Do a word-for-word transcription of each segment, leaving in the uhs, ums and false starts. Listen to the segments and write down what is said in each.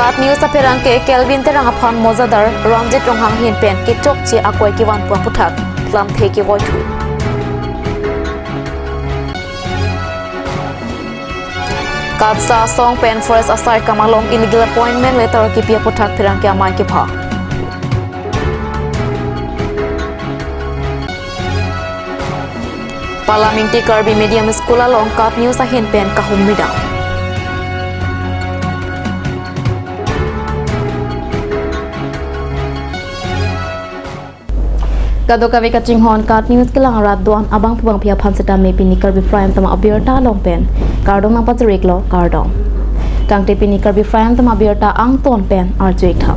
KAT News apherangke Kelvin Terang aphan mojadar Ronjit Ronghang ahin pen kechokche akoi kevan pu aputhak lamthe kevoi thu. KAT asong pen forest asai kam along illegal appointment letter kepi aputhak pherangke amei kepha. Palamingti Karbi Medium School along KAT News ahin pen kahumri dam. Kadokave kachinghon KAT News kelang arat do-an abangphu bangphi aphan sitame pini Karbi Prime Time abirta along pen kardom nangpachiriklo, kardom. Tangte pini Karbi Prime Time abirta angton pen arju-ik tha.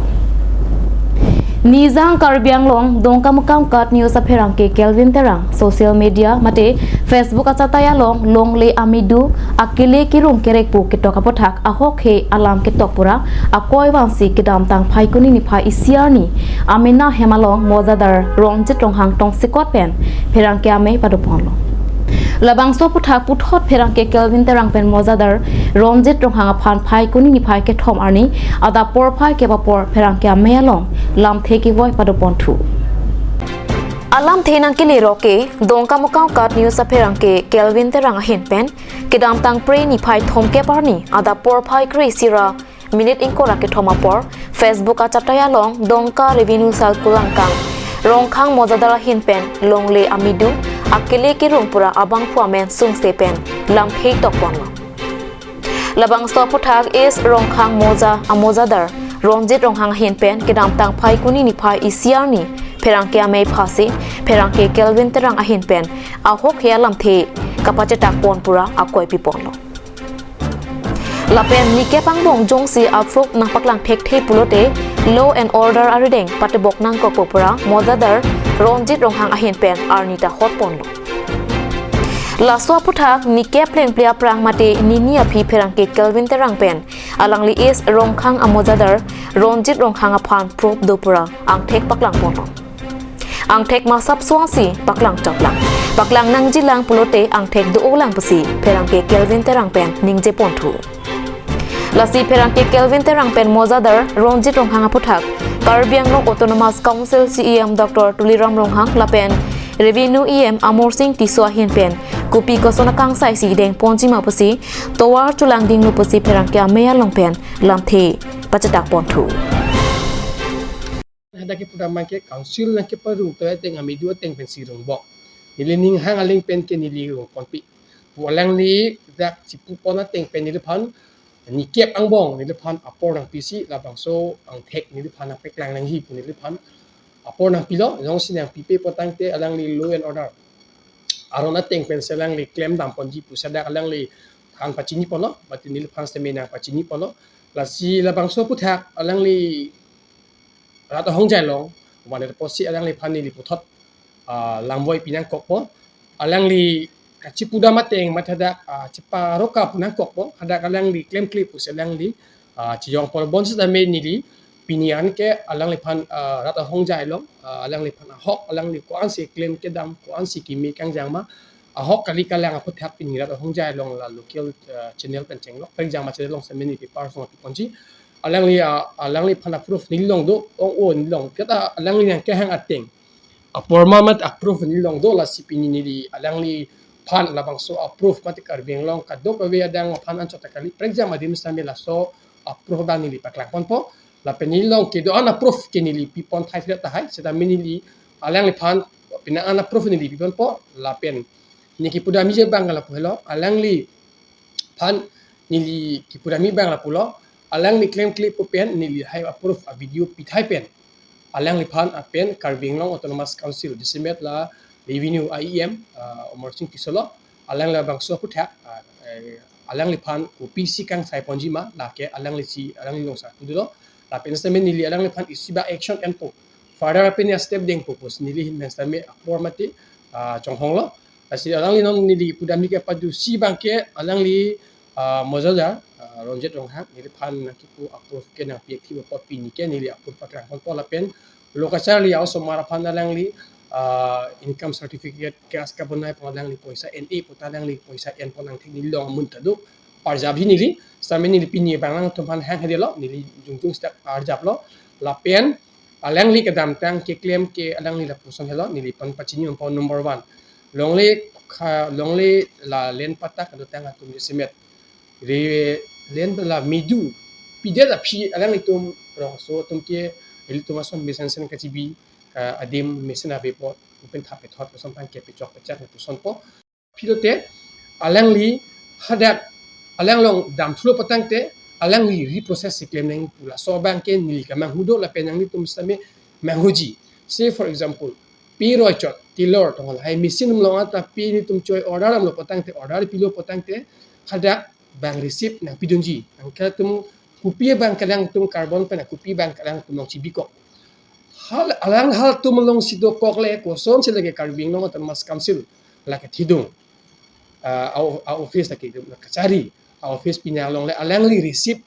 Nijang Karbi Anglong Dongkamukam KAT News apherangke Kelvin Terang social media mate Facebook achatai along longle amedu akele kerung kerek pu ketok aputhak ahokhe alam ketok pura akoi vansi kedamtang Phaikuni niphai isi arni amena hem along mojadar Ronjit Ronghang tongsekot pen pherangke amei padoponlo. Labangso aputhak puthot pherangke Kelvin Terang pen mojadar Ronjit Ronghang aphan Phaikuni niphai kethom arni adap porphai kep apor pherangke amei along lamthe kevoi padopon thu. Alamthe nangkele roke Dongkamukam KAT News apherangke Kelvin Terang ahin pen kedamtang Phre niphai thomkep arni adap porphai kre-isi ra minute ingkoi ra kethom apor Facebook achatai along Dongka Revenue Circle angkang Ronghang mojadar ahin pen longle amedu akele kerung pura abangphu amen sungse pen lamthe tokponlo. Labangso aputhak S Ronghang moja amojadar Ronjit Ronghang ahin pen kedamtang Phaikuni niphai isi arni pherangke amei phasi pherangke Kelvin Terang ahin pen ahokhe alamthe kapachetak pon pura akoi piponlo. Lapen nikep angbong jongsi approve nangpaklang thekthe pulote law and order arideng patebok nangkok pu pura mojadar Ronjit Ronghang ahin pen arni ta hotponlo. Laso aputhak nikep plengple aphrang mate nini aphi pherangke Kelvin Terang pen alangli S Ronghang amojadar Ronjit Ronghang aphan proof do pura angthek paklangponlo. Angthek masap suangsi paklang chaplang, paklang nangjilang pulote angthek do-olang pusi pherangke Kelvin Terang pen ningjeponthu. Lasi pherangke Kelvin Terang pen mojadar Ronjit Ronghang aputhak Karbi Anglong Autonomous Council C E M Doctor Tuliram Ronghang lapen Revenue E M Amarsing Tisso ahin pen kopi koson akangsai si dengponji ma pusi tovar cholangdinglo pusi pherangke amei along pen lamthe pachetak ponthu. Hadak ke pura mangke council nangkeparung toya ateng amedu ateng pensi rungbom. Neli ninghang aling pen ke neli rungponpi. Pu alangli dak chipupon ateng pen neliphan nikep angbong neliphan apor nangpisi labangso angthek neliphan nangpaklang nangji pu neliphan apor nangpilo, jongsi nangpipe potangte alangli law and order aron ateng pensi alangli klem damponji pu sadak alangli hang pachiniponlo, mate neliphan sitame nangpachiniponlo. Lasi labangso aputhak alangli rat ahongjai along, mane posi alangliphan neli puthot, ah, lamvoi pinangkokpo. Alangli kachipudam ateng mate hadak, ah, chiparoka pu nangkokpo. Hadak alangli klemkle pusi alangli, ah, chiyongpon bonsitame neli pini anke alangliphan, ah, rat ahongjai along, ah, alangliphan ahok, alangli ko-ansi klem kedam, ko-ansi kimi kangjang ma, ahok kali kalang aputhak pini rat ahongjai along la local, ah, channel pen chenglok. Prengjang ma channel along sitame neli parsong piponji. Alangli, ah, alangliphan a-proof neli along do, ong o neli along. Kita alangli nangkehang ateng apor ma mate a-proof neli along do, lasi pini neli alangliphan labangso a-proof mate Karbi Anglong kadokave adang aphan anchot ta kali. Prengjang ma adim sitame laso a-proof abang neli paklangponpo. Lapen neli along kedo-an a-proof ke neli pipon thai thai tahai. Sitame neli alangliphan pini an a-proof neli piponpo. Lapen neli kipudamji abang ke lapu helo. Alangliphan neli kipudamji abang lapulo. Alangli klemkle pu pen neli lahai a-proof a-video pithai pen alangliphan apen Karbi Anglong Autonomous Council, jasemet la Revenue E M, ah, Amarsing Tisso lo, alangli labangso aputhak, ah, eh, alangliphan kopisi kangsaiponji ma, lake alanglisi, alangli along sa kudulo, lapen sitame neli alangliphan isi ba action enpo, further apen a-step dengpo pusi neli ahin pen sitame apor mate, ah, chonghonglo, lasi alangli non neli pudamji kepadusi abang ke alangli, ah, mojadar, ah, Ronjit Ronghang, neliphan nangkipu a-proof ke nangpi-ik thi apot pini ke neli a-proof paklangponpo lapen lo kacharli a-osomar aphan alangli, ah, income certificate, cash kabonai pon alangli poisa en-e puta alangli poisa enpon angthek neli along amun ta do. arjapji neli, sitame neli pini abang alangtum aphan hang hedi lo, neli jongjong seta arjaplo, lapen alangli kedamtang keklem ke alangli lapuson helo, neli phan pachini ponpo number one. Longle kha, longle la land patta kedotang atum jasemet. Re land la midu, pidet aphi alanglitum rongso atum ke, ilitum ason mesensen kachibi, ah, adim mesen ave apot, pen thap pethot ason aphan kepechok pechak pusonpo. Pilote, alangli hadak, alang along damthulo patangte, alangli reprocess si klem nangji pu laso abang ke neli kamanghu do lapen nanglitum sitame manghuji. Say for example, pi roi chot, tailor tong lahai machine along anta pi nelitum choi order damlo patangte, order pilo patangte, hadak abang receipt nangpidunji. Anke ilitum kopi abang ke alangtum carbon pen, kopi abang ke alangtum along chibikok. Hal, alang halatum alongsi dokok le, kosonsi lake Karbi Anglong Autonomous Council lake thidung, ah, a, a office lake kachari, a office pini along le alangli receipt,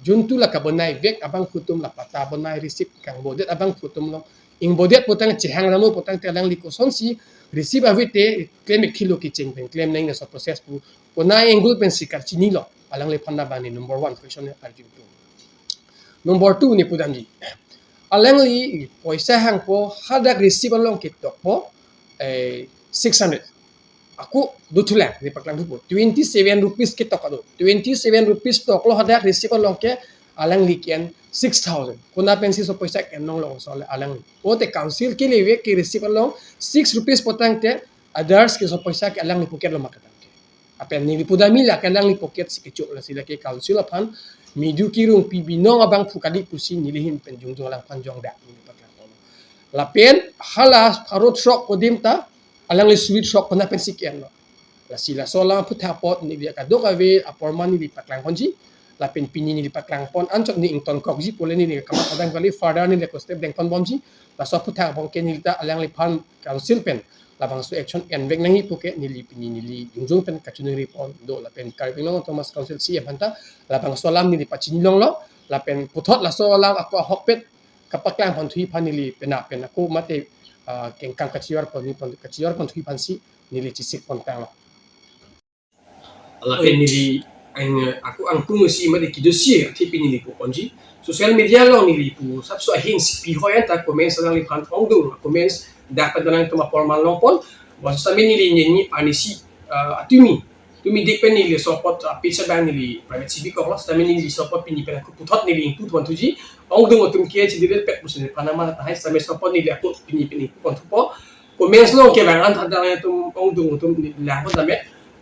juntu la kabonai vek abangphu atum, la patta bonai receipt kangbodet abangphu atum along, ingbodet putang chehang ramo putangte alangli kosonsi receipt avete klem ik thilo, kecheng pen klem nangji laso process pu konat angle pensi karchinilo, alangliphan labang ne number one question arju pu. Number two ne pudamji. Alangli poisa hangpo, hadak receipt along ketokpo, eh, six hundred. Ako dothulang, ne paklangpo. Twenty seven rupees ketok ado. Twenty seven rupees toklo hadak receipt along ke, alangli ke-en six thousand. Konat pensi laso poisa ke-en nanglo laso le alangli. Ote council kele vek ke receipt along six rupees putangte, others ke laso poisa ke alangli pocket lo ma ketang ke. Lapen neli pudamji lake alangli pocket si kecho, lasi lake council aphan midu kirung pi binong abangphu kali pusi neli ahin pen jongjong alangphan jongdak neli paklangpo. Lapen hala pharo throk adim ta alangli suri throk konat pensi ke-enlo. Lasi laso alam aphuthak apot neli kadokave apor ma neli paklangponji. Lapen pini neli paklangpon anchot ne ingtonkokji pule neli kamatha dam kali, further neli ako step dengponbomji. Laso aphuthak apot ke neli ta alangliphan council pen labangso action envek nangji pu ke neli pini neli jongjong pen kachiningri pon do lapen Karbi Anglong Autonomous Council C E M aphan ta labangso alam neli pachini longlo lapen puthot laso alam ako ahokpet kapaklang ponthuji aphan neli penap pen ako mate, ah, kengkam kachior pon ni pon, kachior ponthuji aphansi neli chisik pontanglo. Lapen neli ang, ako angkung si mate kidosi athe pini neli puponji. Social media along neli pu sapso ahin si pi hoi anta comments alangliphan ongdung, comments dak pen alangtum apor ma longpon. Bangso sitame neli neni anisi, ah, atumi, tumi dik pen neli laso apot, ah, page abang neli private si bikoklo, sitame neli laso apot pini pen ako puthot neli ingpu ponthuji. Ongdung atum ke chidilelpet pusi nephan amat tahai, sitame laso apot neli ako pini pen ingpu ponthupo. Comments along kevang an than than atum ongdung atum neli langpon tame.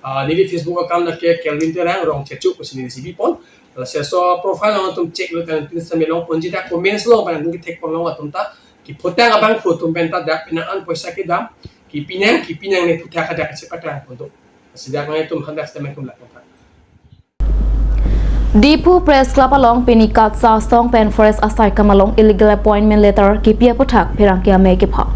Ah, neli Facebook account lake Kelvin Terang Rongchechu pusi neli si bipon. Lasi laso profile along atum check lo tang tin sitame longponji ta comments along abang neli thekpon long atum ta. Kiphutang abangphu atum pen ta dak penang an poisa kedam, kipinang, kipinang ne phuthak hadak si paklangpon do. Lasi dak nangtum hadak sitame tum lakpon tha. Diphu Press Club along pini KATSA asong pen forest asai akam along illegal appointment letter kipi aphuthak pherangke amei kephak.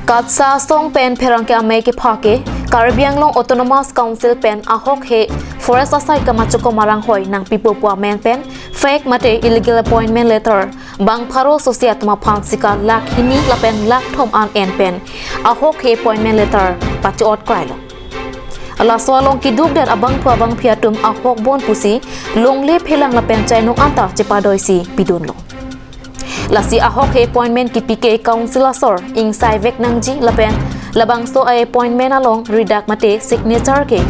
KATSA asong pen pherangke amei kephak ke Karbi Anglong Autonomous Council pen ahok he forest asai akam achokom aranghoi nangpipo pu amen pen fake mate illegal appointment letter bang pharo sosi atum aphan sika lakh hini lapen lakh thom an en pen ahok he appointment letter pachi-ot krailo. Laso along keduk det abangphu abangphi atum ahok bon pusi longle phelang lapen chainong anta chepadoi si pidunlo. Lasi ahok he appointment kipi ke council asor ingsai vek nangji lapen labangso a appointment along redak mate signature ke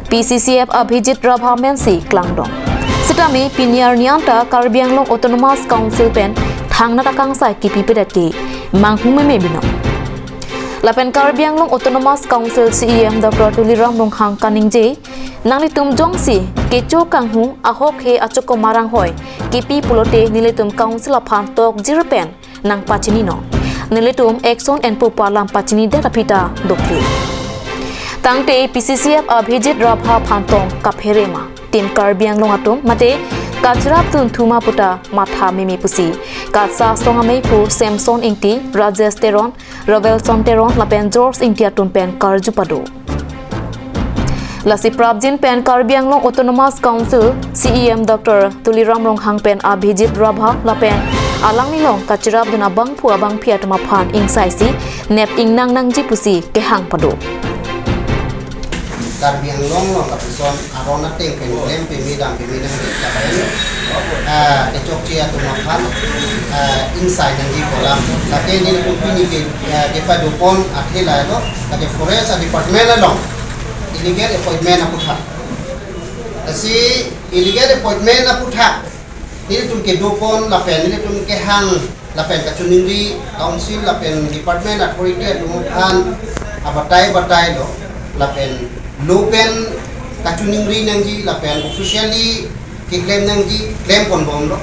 P C C F Abhijit Rabha amen si klangdong. Sitame pini arni anta Karbi Anglong Autonomous Council pen thangnat akangsai kipi pedet ke manghu meme binong. Lapen Karbi Anglong Autonomous Council C E M Doctor Tuliram Ronghang kaningje, nanglitum jongsi kecho kanghung ahok he achokom aranghoi kipi pulote nelitum council aphan tokjir pen nangpachini non. Nelitum action enpo pu alam pachini det aphi ta dokri. Tangte P C C F Abhijit Rabha aphan tong kaphere ma. Team Karbi Anglong atum mate kacharap dun thuma puta matha meme pusi KATSA asong ameiphu Samson Ingti, Rajesh Teron, Rovelson Teron lapen George Ingti atum pen karju pado. Lasi prapjin pen Karbi Anglong Autonomous Council C E M Doctor Tuliram Ronghang pen Abhijit Rabha lapen alanglilong kacharap dun abangphu abangphi atum aphan ingsaisi nep ingnang nangji pusi kehang pado. Karbi Anglong along lapuson aron ateng pen klem peme dam peme nangji lapen, ah, kechokche atum aphan, ah, ingsai nangji pu alam. Lake nelitum pini ke, ah, kepadopon athe lahelo, lake Forest Department along illegal appointment aputhak. Lasi illegal appointment aputhak nelitum kedopon lapen nelitum kehang lapen kachiningri council lapen department authority atum aphan abatai batai lo lapen law pen kachiningri nangji lapen officially keklem nangji klem ponbomlo.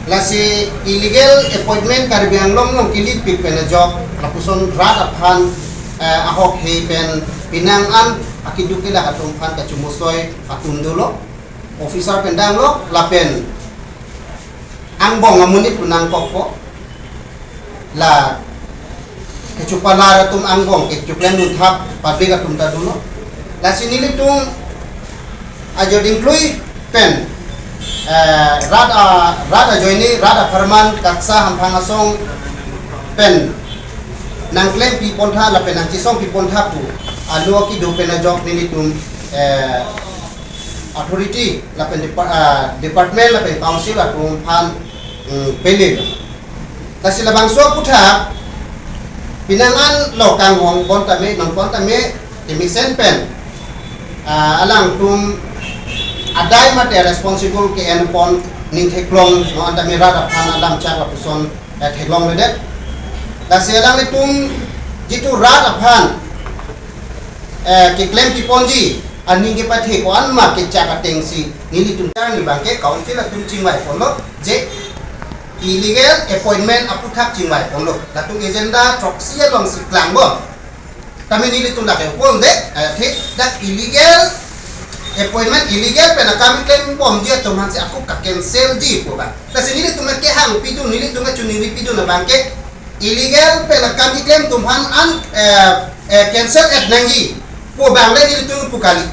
Lasi illegal appointment Karbi Anglong along kelitpik pen ajok lapuson rat aphan, eh, ahok hei pen penang an akeduk kelak atum aphan kachomosoi atum dolo. Officer pen damlo lapen angbong amonit pu nangkokpo. La kechopalar atum angbong kechoklem dunthap public atum ta dolo. Lasi nelitum ajo dingklui pen, eh, rat a, rat ajoine, rat apharman KATSA hamphang asong pen nangklem pipontha lapen nangchesong pipontha pu alo kedo pen ajok nelitum, eh, authority lapen depar-, ah, department lapen council atum aphan, mm, pele. Lasi labangso aputhak penang an lo kanghong pon tame non pon tame kemesen pen, ah, alangtum adai mate responsible ke-en pon ning theklong non tame rat aphan alam chak lapuson, eh, theklongledet. Lasi alanglitum jitu rat aphan, eh, keklem piponji aning kepathe ko-an ma kechak atengsi nelitum ta ni abangke council atum chingvai ponlo je illegal appointment aputhak chingvai ponlo. Latum agenda throksi alongsi klangpo. Tame nelitum lake ponde, eh, the dak illegal appointment, illegal pen akam keklem bomji atum aphansi ako ka-cancel ji pu abang. Lasi nelitum kehang pidun, nelitum chiningri pidun abangke illegal pen akam keklem atum aphan an, eh, eh, cancel-et nangji pu abang le nelitum pu kali.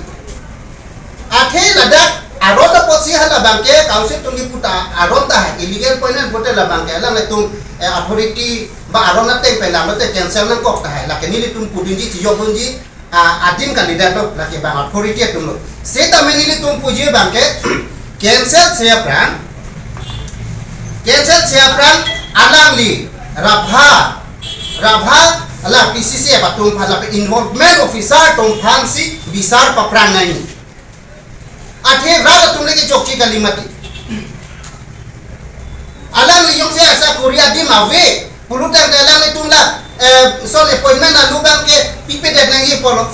Athe ladak aron apotsi hala abangke council atum kipu ta aron tahai, illegal appointment pute labangke alanglitum, eh, authority ba aron ateng pen lamlote cancel nangkok tahai, lake nelitum pudunji chiyokdunji, ah, adim kalidet lo, lake bang authority atum lo. Setame nelitum puji abangke cancel-se aphrang, cancel-se aphrang alangli rabha, rabha la P C C F atum aphan lapen involvement officer atum aphansi bisar paphrang nangji. Athe rat atum le kechokche kali mati. Alangli jongsi asa kori adim ave pulotangte alanglitum la, eh, lason appointment alo abangke pipedet nangji pulo.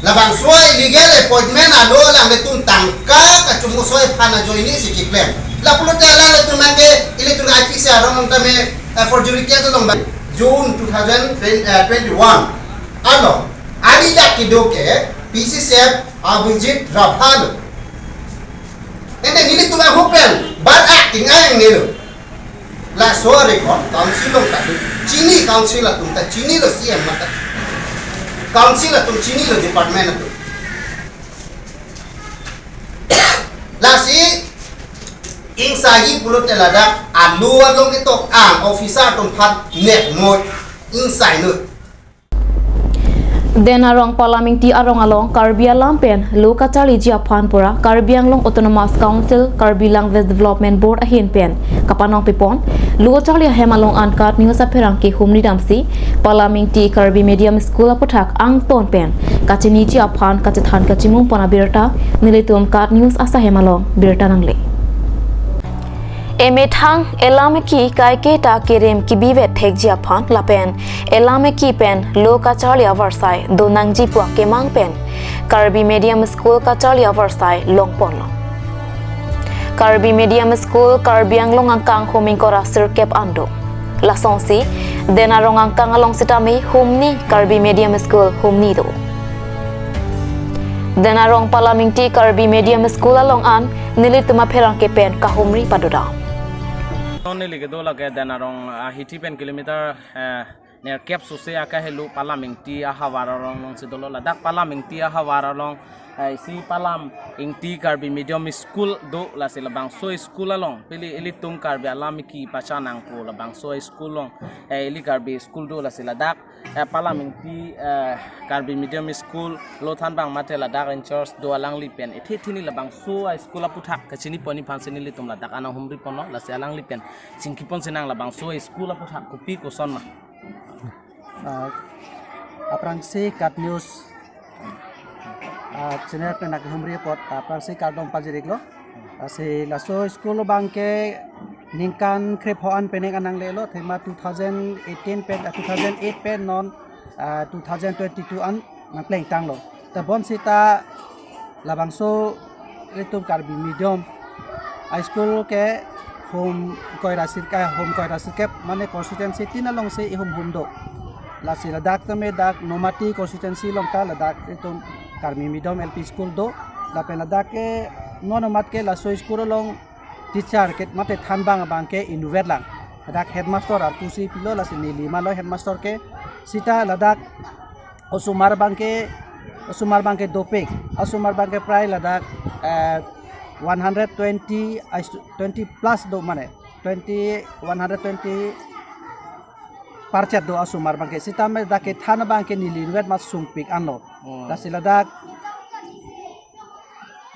Labangso illegal appointment alo alanglitum tangka kachomosoi aphan ajoinesi keklem. Lapulote alanglitum abangke ilitum I P C aron tame, eh, forgery case along ba June two thousand twenty, eh, twenty-one along ari dak kedo ke P C C F Abhijit Rabha lo. Ente nelitum ahok pen bar acting ayang nelo. Laso record council along ta do. Chini council atum ta chinilo, C M mate. Council atum chinilo, department atum. Lasi ingsaiji pulote ladak alo along ketok-ang officer atum aphan nek moi ingsainoi. Den Arong Palamingti arong along Karbi alam pen lo kacharliji aphan pura Karbi Anglong Autonomous Council Karbi Language Development Board ahin pen kapanong pipon lo kacharli ahem along an KAT News apherangke humri damsi Palamingti Karbi Medium School aputhak angton pen kachiniji aphan kachethan kachimung pon abirta nelitum KAT News asahem along birta nangle. Emethang elam eki kaike ta kerem kebivet thekji aphan lapen elam eki pen lo kacharli avarsai donangji pu akemang pen Karbi Medium School kacharli avarsai longponlo. Karbi Medium School Karbi Anglong angkang hum ingkoi ra sirkep an do. Lasonsi Den Arong angkang along sitame humni Karbi Medium School humni do. Den Arong Palamingti Karbi Medium School along an nelitum apherangke pen kahumri padodam. Non neli kedo lake Den Arong, ah, hithi pen kilometer, eh, Nerkep sose akahelo Palam Ingti ahavar along alongsi dolo. Ladak Palam Ingti ahavar along, eh, isi Palam Ingti Karbi Medium School do, lasi labangso school along pili ilitum Karbi alam kepachan nangpo labangso school along, eh, ili Karbi school do, lasi ladak, eh, Palam Ingti, eh, Karbi Medium School lo than abang mate ladak in charge do alangli pen, ethe thini labangso school aputhak kachini pon aphansi nelitum ladak anang humri ponlo, lasi alangli pen chingki ponsi nang labangso school aputhak kopi koson ma. Ah, aphrangsi KAT News, ah, channel pen nang humri apot, ah, aphrangsi kardom pajir-iklo. Lasi laso school abangke ningkan krepho an penang an nanglelo, athema two thousand eighteen pen, ah, two thousand eight pen non, ah, two thousand twenty-two an nangplengtanglo. Ta bonsita labangso ilitum Karbi Medium High School ke hum koira sirka, hum koira sirkep, mane constituency tin alongsi ihum hum do. Lasi ladak tame dak Nomati constituency along ta ladak ilitum Karbi Medium L P School do. Lapen ladak ke non amat ke laso school along teacher ke mate than abang abangke inutvet lang. Ladak headmaster arpusi pilo, lasi neli malo headmaster ke. Sita ladak osomar abangke, osomar abangke dopik. Osomar abangke prai ladak, eh, one hundred twenty, ais-, twenty plus do mane. Twenty, one hundred twenty parchet do osomar abangke. Sitame dak kethan abangke neli inutvet ma sungpik anlo. Oh. Lasi ladak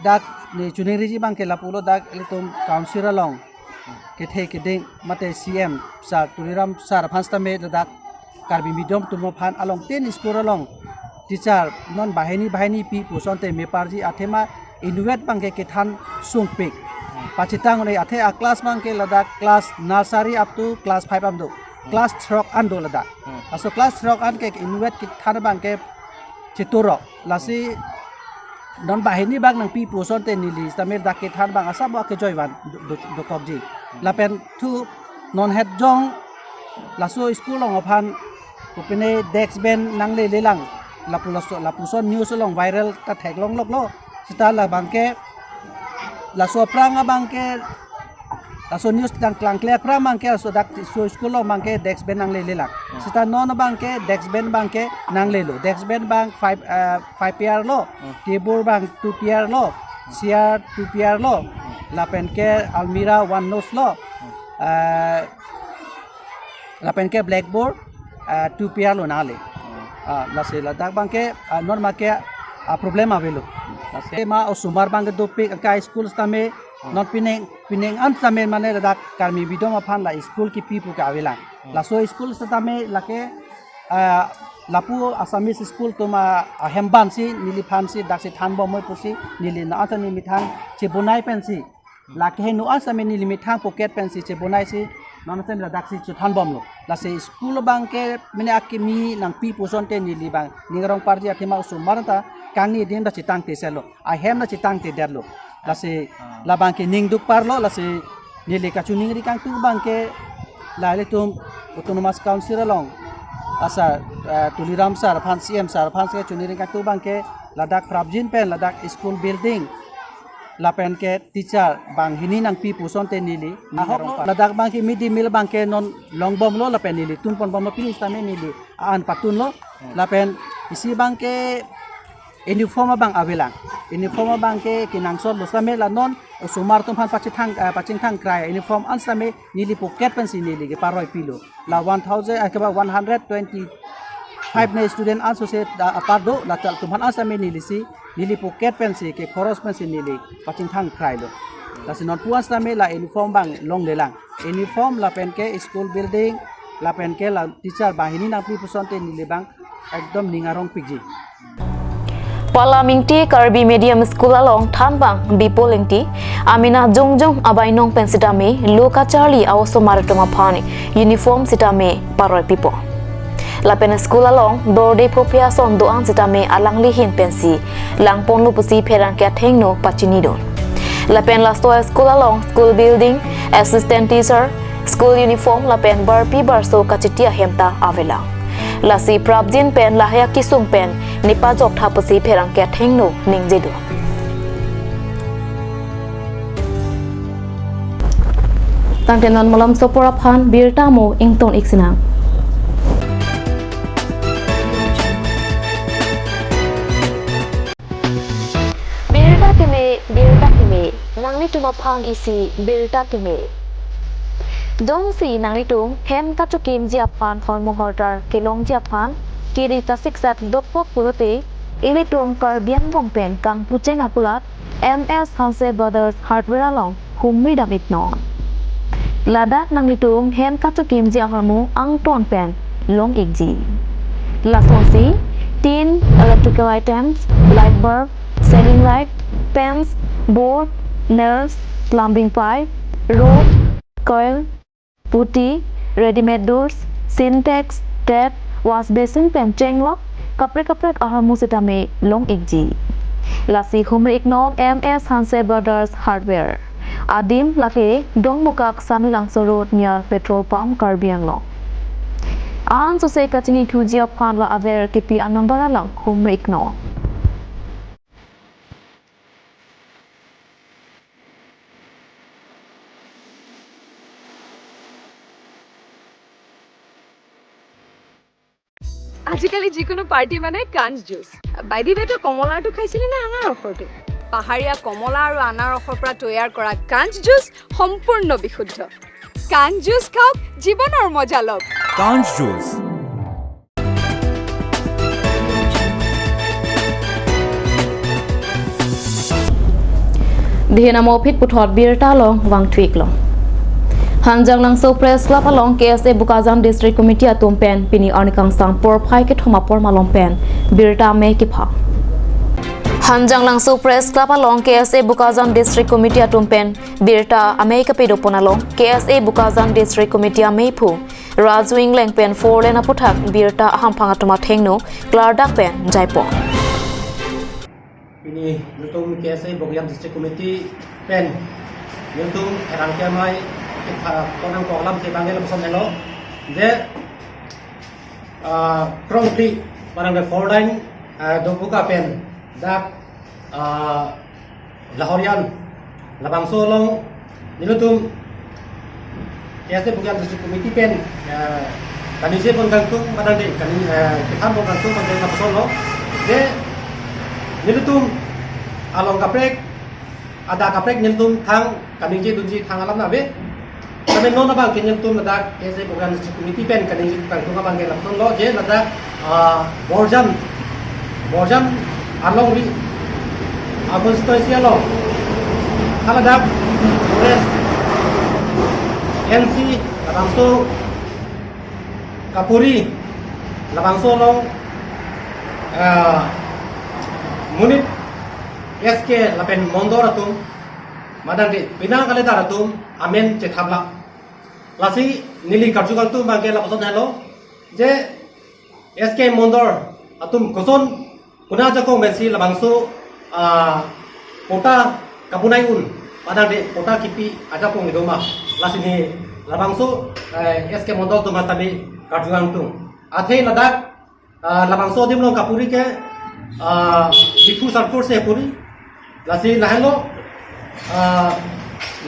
dak ne chuning riji abangke lapulo, dak ilitum council along kethe keding mate C M sir, Tuliram sir aphan sitame ladak Karbi Medium atum aphan along tin school along teacher non banghini banghini pi pu asonte meparji, athema inutvet abangke kethan sungpik. Pachethang un-e, athe a class abangke ladak class nursery up to class five an do. Class throk an do ladak. Hmm. Laso class throk an ke inutvet kethan abangke cheturok. Lasi non banghini abang nangpi pu asonte neli sitame dak kethan abang asap bo kejoi van do, do, dokokji. Lapen thu non het jong laso school along aphan kopine desk bench nanglele lang. Lapu laso, lapuson news along viral ta theklong loklo. Sita labangke laso aphrang abangke laso news nangklangkle aphrang abangke laso dak so school along abangke desk bench nanglele lang. Hmm. Sita non abangke desk bench abangke nanglelo. Desk bench abang five, eh, five pair lo. Hmm. Table abang two pair lo. Chair two pair lo. Lapen ke almirah one nose lo. Eh, lapen ke blackboard, ah, two pair lo nangle. Hmm. Ah, lasi ladak abangke, ah, non make, ah, problem avelo. Lasi ma osomar abangke dopik, anke school sitame, hmm, non pining, pining an sitame mane ladak Karbi Medium aphan la school kipi pu ke avelang. Hmm. Laso school sitame lake, ah, lapu Assamese school atum a, ahem abangsi neliphansi daksi thanbom moi pusi neli non an sitame methang chebonai pensi. Lake henu an sitame neli methang pocket pensi chebonaisi non an sitame ladaksi chethanbomlo. Lasi school abangke mane akimi nangpi pu asonte neli abang ning arong parji, athema osomar ta kangni adim ta chetangte selo, ahem ta chetangtedetlo. Lasi, ah, labangke ning duk parlo, lasi neli kachiningri kangtung abangke la ilitum Autonomous Council along asar, eh, Tuliram sir aphan, C M sir aphan si kachiningri kangtung abangke ladak prapjin pen ladak school building lapen ke teacher banghini nangpi pu asonte neli. Ahok lo, ladak abangke mid day meal abangke non longbomlo lapen neli tunponbomlo, pini sitame neli an patunlo. Hmm. Lapen isi abangke uniform abang avelang. Uniform abangke kenangsot lo sitame la non osomar atum aphan pachethang, eh, pachingthang krai uniform an sitame neli pocket pensi neli keparoi pilo. La one thousand, eh, keba one hundred twenty-five ne student an sose da apar do, latum aphan an sitame nelisi, neli pocket pensi, ke khoros pensi neli pachingthang krailo. Lasi nonpu an sitame la uniform abang longlelang. Uniform lapen ke school building, lapen ke la teacher banghini nangpi pu asonte neli abang ekdom ning arongpikji. Palam Ingti Karbi Medium School along thanbang Bipul Ingti, amena jongjong abainong pen sitame lo kacharli a-osomar atum aphan uniform sitame paroi pipo. Lapen school along dorde phophe ason do-an sitame alangli ahin pensi langponlo pusi pherangke athengno pachinidun. Lapen laso school along school building, assistant teacher, school uniform lapen barpi barso kachiti ahem ta avelang. Lasi prapjin pen lahai akesung pen nepajok tha pusi pherangke athengno ningjedun. Tangte non malom sopor aphan birta mo ington-ik sinang. Itum aphan isi birta keme. Jongsi nanglitum hem kachokimji aphan hormu hortar kelongji aphan kiri kasiksat dokok pulote, ilitum Karbi Anglong pen kangpucheng akulat M S Hanse Brothers Hardware along humri dam iknon. Ladak nanglitum hem kachokimji ahormu angton pen long ikji. Lasonsi tin, electrical items, light bulb, ceiling light, fans, board, nails, plumbing pipe, rod, coil, putty, readymade doors, Sintex, tap, wash basin pen chenglok kaprek kaprek ahormu sitame long ikji. Lasi humri iknon M S Hanse Brothers Hardware. Adim lake Dongmukak Samelangso Road near petrol pump, Karbi Anglong. Ansose kachinithuji aphan la aver kipi anumber along humri iknon. আজিকালি যিকোনো পাৰ্টি মানে কাঞ্চ juice. By the ৱে, তই কমলাটো খাইছিলি নে আনাৰসৰটো? পাহাৰীয়া কমলা আৰু আনাৰসৰ পৰা তৈয়াৰ কৰা কাঞ্চ জুচ সম্পূৰ্ণ বিশুদ্ধ। কাঞ্চ জুচ খাওক, জীৱনৰ মজা লওক। কাঞ্চ juice. Dihenamo phit puthot birta along vangthuiklong. Hanjanglangso Press Club along K S A Bokajan District Committee atum pen pini arni kangsam porphai kethom apor malom pen birta amei kepha. Hanjanglangso Press Club along K S A Bokajan District Committee atum pen birta amei kapedopon along K S A Bokajan District Committee ameiphu Raju Ingleng pen four lane aputhak birta ahamphang atum athengno klardak pen jaipon. Pini nelitum K S A Bokajan District Committee pen nelitum erang kemai kita konang ko alam si bangke lapuson helo. Je, ah, krongpli parang de four lane, ah, Dongmukak pen dak, ah, Lahorian labangso along nelitum K S A Bokajan District Committee pen, eh, kaningje pon kangtung, madang de, kaning, eh, kethan pon kangtung, madang lapuson lo. Je, nelitum along kaprek, adak kaprek nelitum thang, kaningje dunji thang alam nave. Kami non abangke nelitum ladak K S A Bokajan District Committee pen kaningje kangtung abangke lapuson lo, je ladak, ah, Borjan, Borjan along ri, ah, constituency along, haladak forest, N C, labangso kapuri, labangso along, ah, monit S K lapen Mondor atum, madang de, penang kalitar atum amen chethapla. Lasi neli karju kangtung abangke lapuson helo, je S K Mondor atum koson, kona ajakong pensi labangso, ah, patta kabunai un, madang de patta kipi ajakong ido ma. Lasi ne labangso, eh, S K Mondor atum hasta ne karju kangtung. Athe ladak, ah, labangso adim along kapuri ke, ah, Diphu Circle si puri. Lasi lahenlo, ah,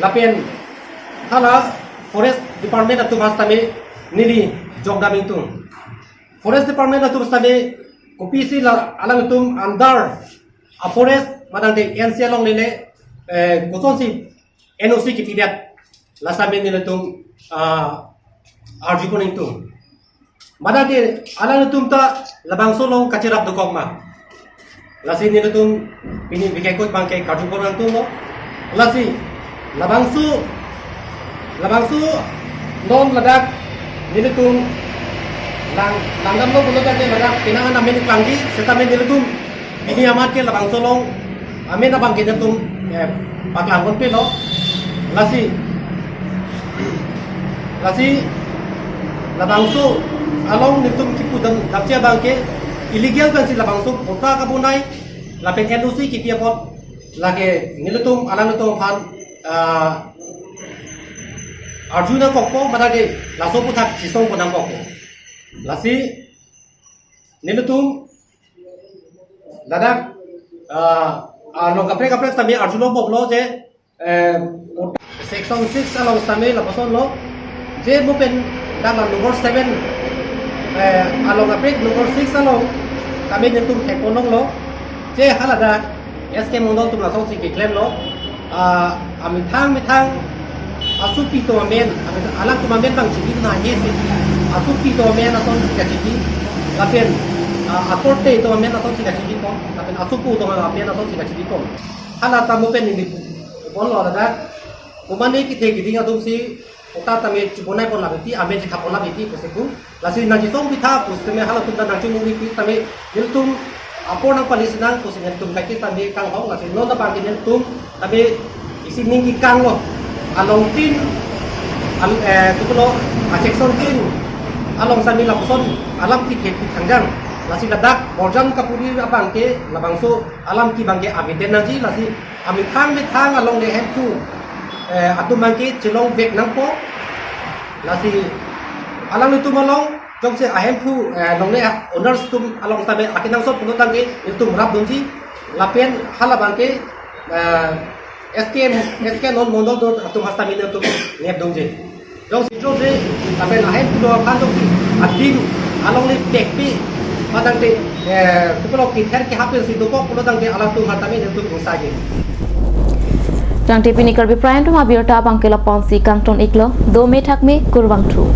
lapen hala Forest Department atum hasta ne neli jokdam ingtung. Forest Department atum hasta ne kopisi la alanglitum under a forest madang de N C along lele, eh, kosonsi N O C kipidet, la sitame nelitum, ah, arju pon ingtung. Madang de alanglitum ta labangso along kacherap dokok ma. Lasi nelitum pini bikekut abangke karju pon kangtung lo. Lasi labangso, labangso non ladak nelitum lang, langdamlo pulote ladak penang an amen klangji, sitame nelitum pini amat ke labangso along amen abangke nelitum, eh, paklang ponpe lo. Lasi, lasi labangso along nelitum kipu dam, damji abangke illegal pensi labangso patta kabunai lapen N O C kipi apot, lake nelitum alanglitum aphan, ah, arju nangkokpo, madang de laso aputhak chisong pon nangkokpo. Lasi nelitum ladak, ah, along kaprek kaprek sitame arju longbomlo je, eh, section six along sitame lapuson lo, je mo pen dak la number seven, eh, along kaprek number six along sitame nelitum thek pon longlo, je haladak S K Mondol atum lasonsi keklemlo, ah, Amethang methang asopi atum amen, amen alangtum amen abang chini na he si. Asopi atum amen ason si kachibi. Lapen ah, akorte atum amen ason si kachibi pon. Lapen asopo atum amen ason si kachibi pon. Hala ta mo pen neli ponlo ladak. Komane kethe keding atum si kota tame chibonai pon labi ti, amen chikha pon labi ti pusi pu. Lasi nangchisong pitha pusitame halatum ta nangchunuri pusitame nelitum apor nangpali sinang pusi nelitum kaike tame kanghong, lasi non abang ke nelitum tame isi ning kekanglo. Along tin, al, eh, kopilo, a section tin along sami lapuson alam kethe kethangjang. Lasi ladak Borjan Kapuri abang ke labangso alam ke abang ke aveten nangji, lasi amethang methang alongle ahemphu eh, atum abang ke chelongvek nangpo. Lasi alanglitum along jongsi ahemphu eh, longle owners atum along sitame akenangsot pulo tangte itum rapdunji. Lapen hala abang ke eh, S K M, S K non mondol do atum hasta mine atum nepdunji. Jongsi jongsi lapen ahemphu do aphan jongsi adim alongle pekpi patangte eh, kopilo kether kehap pensi dokok pulo tangte alatum hatame netum ingsage. Tangte pini Karbi Prime Time abirta abang ke lapu-an si kangton iklo, dome thakme, kurvangthu.